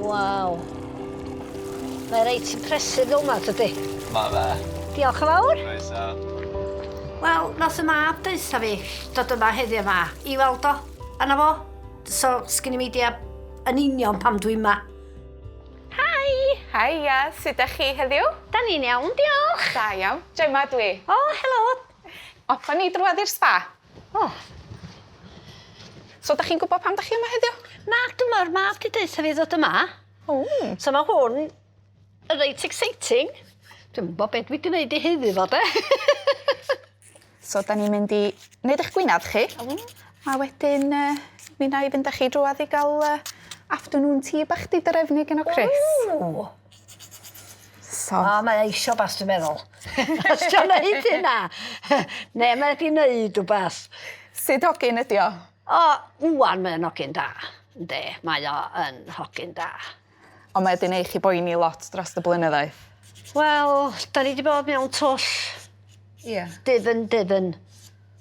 Waw. Mae reit impressive fel 'ma tydi? Ma' fe. Diolch yn fawr. Croeso. Wel, nath y mab deutha fi dod yma heddiw 'ma i weld o. A 'na fo. So, sgyn i'm idea yn union pam dwi 'ma. Hi! Haia, sut 'dach chi heddiw? Da ni'n iawn, diolch. Da iawn. Gemma dwi. O, helo. Off â ni drwadd i'r sba. O. So 'dach chi'n gwybod pam 'dach chi yma heddiw? Na, dyma'r mab 'di deutha fi ddod yma. O. So ma' hwn yn reit exciting. Dwi'm yn gwbo be' dwi 'di neud i haeddu fo 'de? So 'dan ni'n mynd i neud 'ych gwinadd chi. Iawn. A wedyn yy mi 'nai fynd â chi drwadd i ga'l yy afternoon tea bach 'di drefnu gynno Chris. Ww! So... O mae o isio wbath dwi'n meddwl. Os 'di o'n neud hynna. Ne' mae o 'di neud wbath. Sud hogyn ydi o? O ŵan mae o'n hogyn da. Yndi mae o yn hogyn da. Ond mae o 'di neu' chi boeni lot dros y blynyddoedd. Wel, 'dan ni 'di bod mewn twll. Ie. Dyfn dyfn.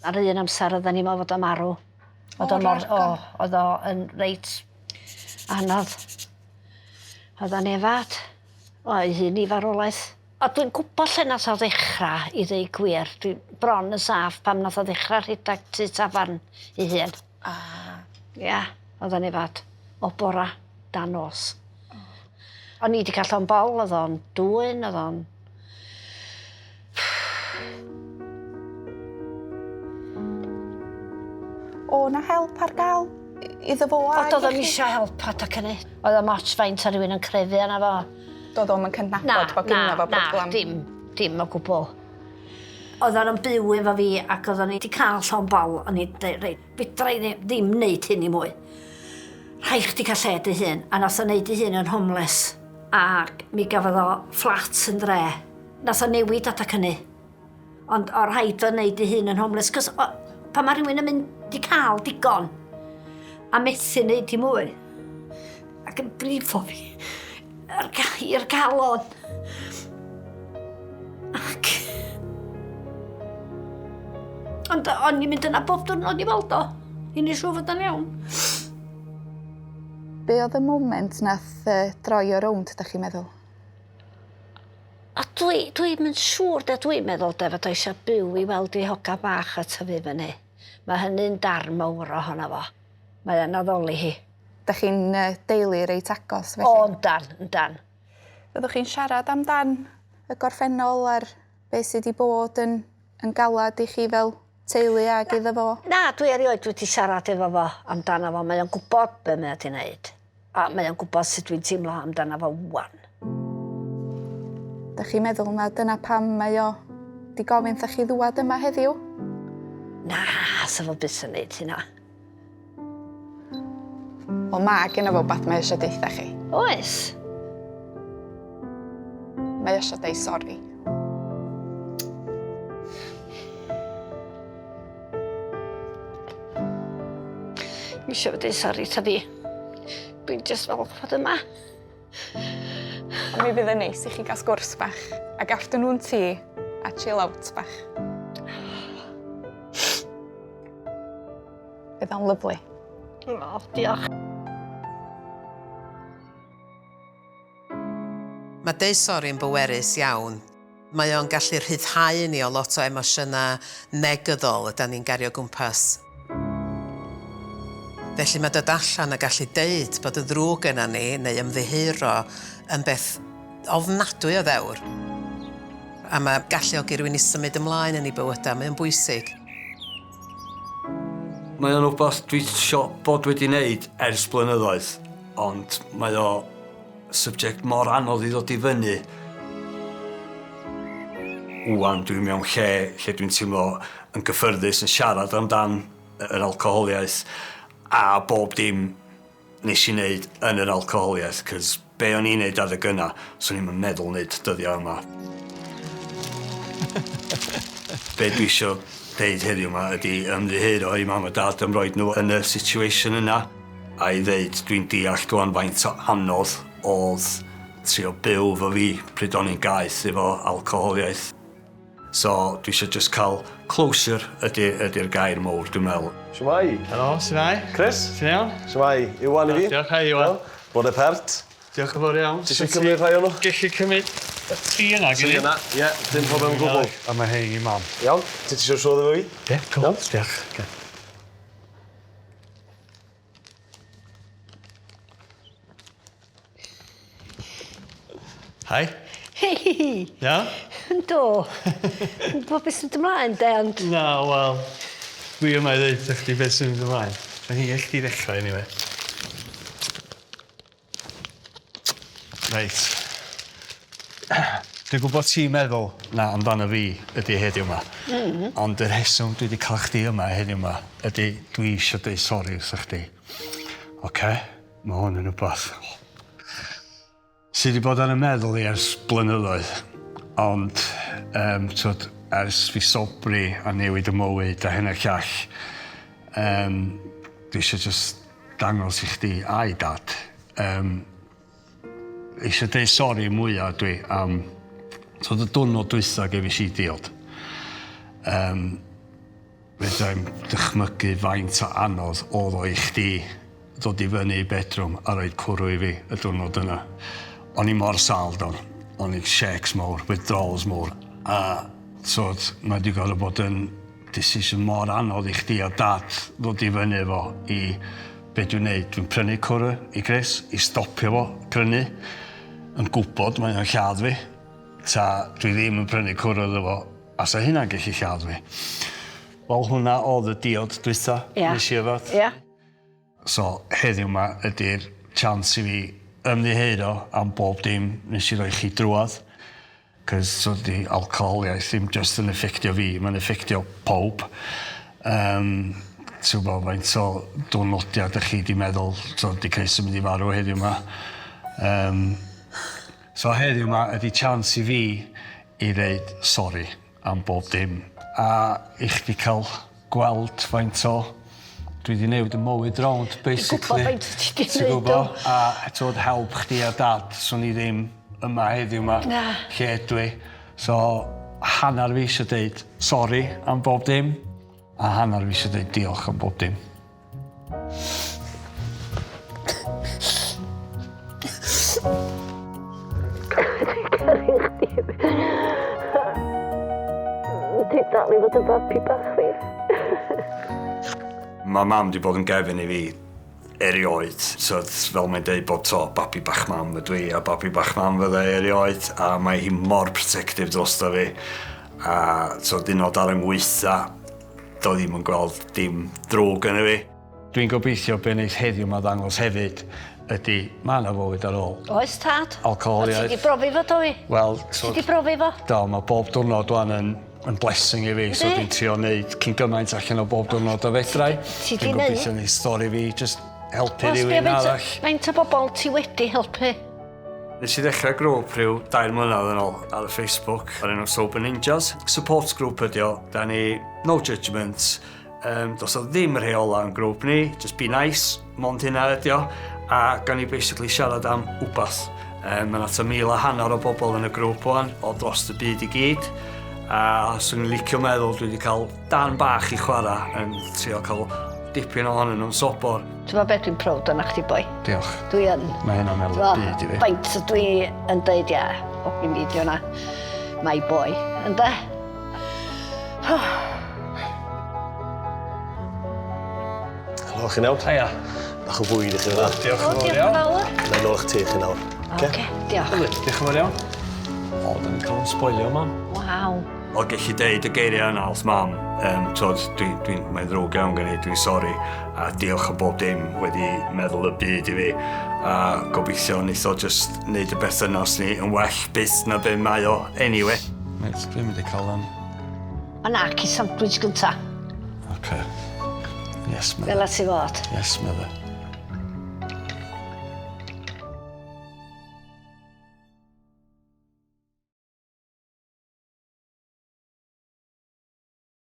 Ar un amsar oddan ni'n me'wl fod o marw. O'dd o mor o o'dd o yn reit anodd. O'dd o'n efad o'i hun i farwolaeth. A dwi'n gwbo lle nath o ddechra i ddeu gwir dwi bron yn saff pam nath o ddechra rhedag tŷ tafarn 'i hun. Ah. Ia o'dd o'n efad o bora dan nos. O'n i 'di ca'l llond bol o'dd o'n dwyn o'dd o'n O' 'na help ar ga'l iddo fo ag O do'dd o'm isio help adag hynny. Oedd o'm ots faint o rywun yn crefu arno fo. Do'dd o'm yn cydnabod bo' gynno fo broblam. Na, dim, dim o gwbwl. Oeddan nhw'n byw efo fi ac oeddan ni 'di ca'l llond bol o'n i'n deud reit fedra i ddim ddim neud hyn i mwy. Rhai' chdi ca'l lle dy hun a nath o neud 'i hun yn homeless ac mi gafodd o fflat yn dre. Nath o newid adag hynny. Ond o rhaid o neud 'i hun yn homeless 'c'os o- pan ma' rhywun yn mynd 'di ca'l digon a methu neud dim mwy ac yn brifo fi yr ga- i'r galon. Ac Ond o'n i'n mynd yna bob diwrnod i weld o i neu' siŵr fod o'n iawn. Be' o'dd y moment nath yy droi o rownd 'dach chi'n meddwl? A dwi dwi'm yn siŵr 'de dwi'n meddwl 'de fod o eisia byw i weld 'i hoga bach a tyfu fyny. Ma' hynny'n darn mowr ohono fo. Mae o'n addoli hi. 'Dach chi'n yy deulu reit agos felly? O yndan yndan. Fyddwch chi'n siarad amdan y gorffennol a'r be' sy 'di bod yn yn galad i chi fel teulu ag iddo fo? Na, dwi erioed wedi siarad efo fo amdano fo, mae o'n gwbod be' mae o 'di neud. A mae o'n gwbod sut dwi'n teimlo amdano fo ŵan. Dach chi'n meddwl na dyna pam mae o 'di gofyn 'tha chi ddŵad yma heddiw? Na, sa fo byth yn neud hynna. Wel ma' gynno fo wbath mae o isio deutha chi. Oes. Mae o isio deud sori. Dwi isio fo deud sori 'ta fi. Dwi'n jyst falch fod yma. Ond mi fydd yn neis i chi gael sgwrs bach ac afternoon tea a chill out bach. Bydd o'n lyfli. O, diolch. Mae deud sori yn bwerus iawn. Mae o'n gallu rhyddhau ni o lot o emosiynau negyddol ydan ni'n gario gwmpas. Felly mae dod allan a gallu deud bod y ddrwg yna ni neu ymddiheuro yn beth ofnadwy o ddewr. A mae galluogi rhywun i symud ymlaen yn ei bywydau, mae o'n bwysig. Mae o'n wbath dwi isio bod wedi wneud ers blynyddoedd, ond mae o subject mor anodd i ddod i fyny. Ŵan dwi mewn lle lle dwi'n teimlo yn gyffyrddus yn siarad amdan yr alcoholiaeth a bob dim nes i neud yn yr alcoholiaeth 'cos be' o'n i'n neud adeg yna swn i'm yn meddwl neud dyddia yma. Be' dwi isio deud heddiw 'ma ydi ymddiheuro i mam a dad am roid nhw yn y situation yna a i ddeud dwi'n deall rŵan faint o anodd o'dd trio byw 'fo fi pryd o'n i'n gaeth efo alcoholiaeth. So dwi isio jyst ca'l closure ydi ydi'r gair mowr dwi'n meddwl. Shwmae? Helo, shwmae? Chris? Ti'n iawn? Shwmae? Iwan i fi. Diolch, hi Iwan. Bore pert. Diolch yn fawr iawn. Ti isio cymryd rhai o nhw? Gellu cymryd y tri yna Tri yna, ie, dim problem o gwbl. A mae hein i mam. Iawn, ti isio trwodd efo fi? Ie, cŵl. Diolch. Ocê. Hi. Hei! Iawn? Yndw. Dwi'n gwybod beth sy'n ymlaen de, ond... Na, wel, dwi yma i ddeud wrth chdi beth sy'n mynd ymlaen. Mae hi i chdi ddechrau anyway. Reit. Dwi'n gwybod ti'n meddwl na amdano fi ydi heddiw 'ma. Mm. Ond y rheswm dwi 'di ca'l chdi yma heddiw 'ma ydi dwi isio deud sori wrtha chdi. Oce? Ma' hwn yn wbath sy 'di bod ar 'y meddwl i ers blynyddoedd. Ond yym t'wod ers fi sobri a newid 'y mywyd a hyn a'r llall yym dwi isio jyst dangos i chdi a i dad yym eisiau deud sori mwya dwi am t'od y diwrnod dwytha gefis i diod. Yym fedrai'm dychmygu faint o anodd o'dd o i chdi ddod i fyny i bedroom a roid cwrw i fi y diwrnod yna. O'n i mor sâl don. O'n i'n shakes mowr, withdrawals mowr a t'od mae 'di gor'o' bod yn decision mor anodd i chdi a dad ddod i fyny efo i be dwi'n neud dwi'n prynu cwrw i Chris i stopio fo prynu yn gwbod mae o'n lladd fi ta dwi ddim yn prynu cwrw iddo fo a sa hynna'n gellu lladd fi. Wel hwnna o'dd y diod dwytha... Ia. ...nes i yfad. Ia. So heddiw 'ma ydi'r chance i fi ymddiheuro am bob dim nes i roi chi drwadd. 'C'os so 'di alcoholiaeth ddim jyst yn effectio fi mae'n effectio powb. Yym ti'n gwbo faint o diwrnodia 'dych chi 'di meddwl t'od 'di Chris yn mynd i farw heddiw 'ma. Yym so heddiw 'ma ydi chance i fi i ddeud sori am bob dim a i chdi ca'l gweld faint o dwi 'di newid 'yn mywyd rownd basically. Dwi'n gwbo faint wt ti 'di Ti'n neud gwbo? do. A t'wod help chdi a dad swn i ddim yma heddiw 'ma. Na. Lle ydw i. So hannar fi isio deud sori am bob dim a hannar fi isio deud diolch am bob dim. Dwi'n caru chdi. Ti dal i fod yn babi bach fi. Mae mam 'di bod yn gefn i fi erioed. So fel mae'n deud bob tro, babi bach mam ydw i a babi bach mam fydda i erioed a mae hi mor protective drosto fi a so hyd yn oed ar 'y ngwaetha doedd hi'm yn gweld dim drwg yno fi. Dwi'n gobeithio be wneith heddiw 'ma ddangos hefyd ydy ma' 'na fywyd ar ôl. Oes tad. Alcoholiaeth. A ti 'di brofi fo do fi? Wel Ti 'di brofi fo? Do ma' bob diwrnod ŵan yn yn blessing i fi so dwi'n trio neud cyn gymaint allan o bob diwrnod o fedrai. Ti 'di Dwi'n neud? gobeithio neith stori fi jyst helpu rywun arall. Faint o bobol ti wedi helpu? Nes i ddechrau grŵp rhyw dair mlynedd yn ôl ar y Facebook o'r enw Sober Ninjas. Support group ydi o. Da ni no judgment. Um, does o ddim rheola yn grŵp ni, just be nice, mond hynna ydi o. A gawn ni basically siarad am wbath. Um, Mae yna tua 1,500 o bobl yn y grŵp wan, o dros y byd i gyd. A swn i'n licio meddwl dwi wedi cael darn bach i chwarae yn trio cael dipyn ohonyn nhw'n sobor. Ti'n gwybod beth dwi'n proud o'na chdi boi. Diolch. Dwi yn. Mae hynna'n meddwl y byd i fi. Faint dwi yn deud ia, hogyn fi di hwnna. My boy, ynde? Helo, chi'n iawn? Haia. Bach o fwyd i chi fyna. Diolch yn fawr iawn. Diolch yn fawr. Na i nôl 'ych te chi nawr. Oce, diolch. Diolch yn fawr iawn. O, da ni'n cael yn sboilio, mam. Waw. O gellu deud y geiriau yna wrth mam, um, twod, dwi, dwi, mae'n ddrwg iawn gen i, dwi'n sori, a diolch am bob dim wedi meddwl y byd i fi, a gobeithio wneith o just wneud y berthynas ni yn well byth na be mae o anyway. Reit, dwi'n mynd i cael am... O na, ci sandwich gynta. Oce. Yes, mother. Fel ti fod. Yes, mother.